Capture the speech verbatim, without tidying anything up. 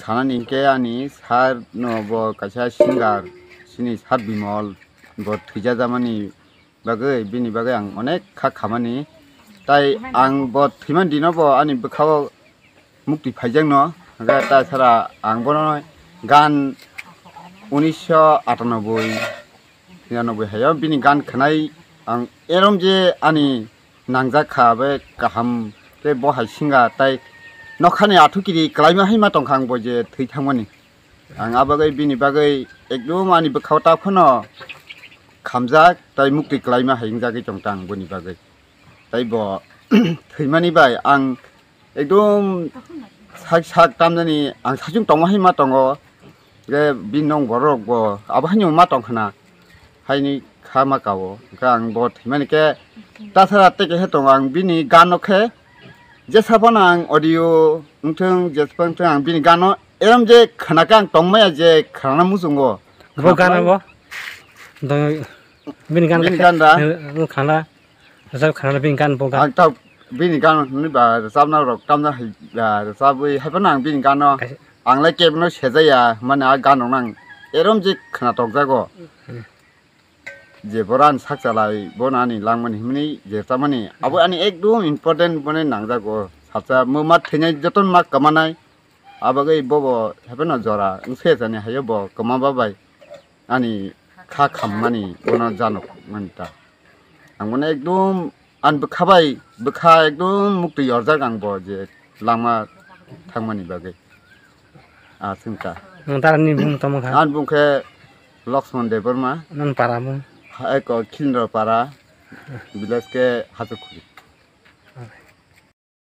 Sanani hinkhe ani sir no bo kaisa singer, sini sir Bimol, bo thwijajamani bagwi, bini bagwi ang onek kha khamani. Tai ang bo thwiman dino bo ani bwkhao mukti phaijakno, hwnkhe ta sara ang bono gan unisho atanoboi, ninanoboi hayo bini gan khwnai ang erom je ani nangjak kha, be kaham khe bo hai singa tai nokhani athu kiri kwlaima hai ma tongkha ang bo je thwi thangmani. Ang a bagwi bini bagwi ekdum ani bwkhao ta phano khamjak tai mukti kwlaima hai wngjagwi tongta ang boni bagwi. Tai bo thwimani bai ang ekdum sak sak tamjani ang sachung tongma hai ma tongo. Je bini nong borok bo abo haino ma tong khna haini kha ma kao. Hwnkhe ang bo thwimani khe tasara teke he tongo ang bini gano khe jesa phano ang audio wngthung jesa phano wngthung ang bini gano erom je khna khe ang tongmaya je khna muchungo. Bo gana bo. Doi bini gan bini gan da? Khana. Rajab khana bini gan bo gan. Ang ta bini gan ni ba rajab na rok tamna hai ba rajab wi hai phano ang bini gano. Ang lai kebno sejaya mane a gan rok nang erom je khna tokjago. Je boro ani sak chalai bono ani langmani himni je tamani abo ani ekdum important bone nangjago. Sacha mo ma thwinai joton ma kamanai. Abagwi bobo hapheno jora wngse jani hayo bo kwma babai ani kha khammani bono janok mani ta. Ang bono ekdum ani bwkha bai bwkha ekdum mukti yorjak ang bo je lama thangmani bagwi. A chwngkha. Nwng darani bumung tamo kha? Ani bumung khe Laxman Debbarma. Nang para bumung? Eko Khilindra para, village khe Hajakhuri.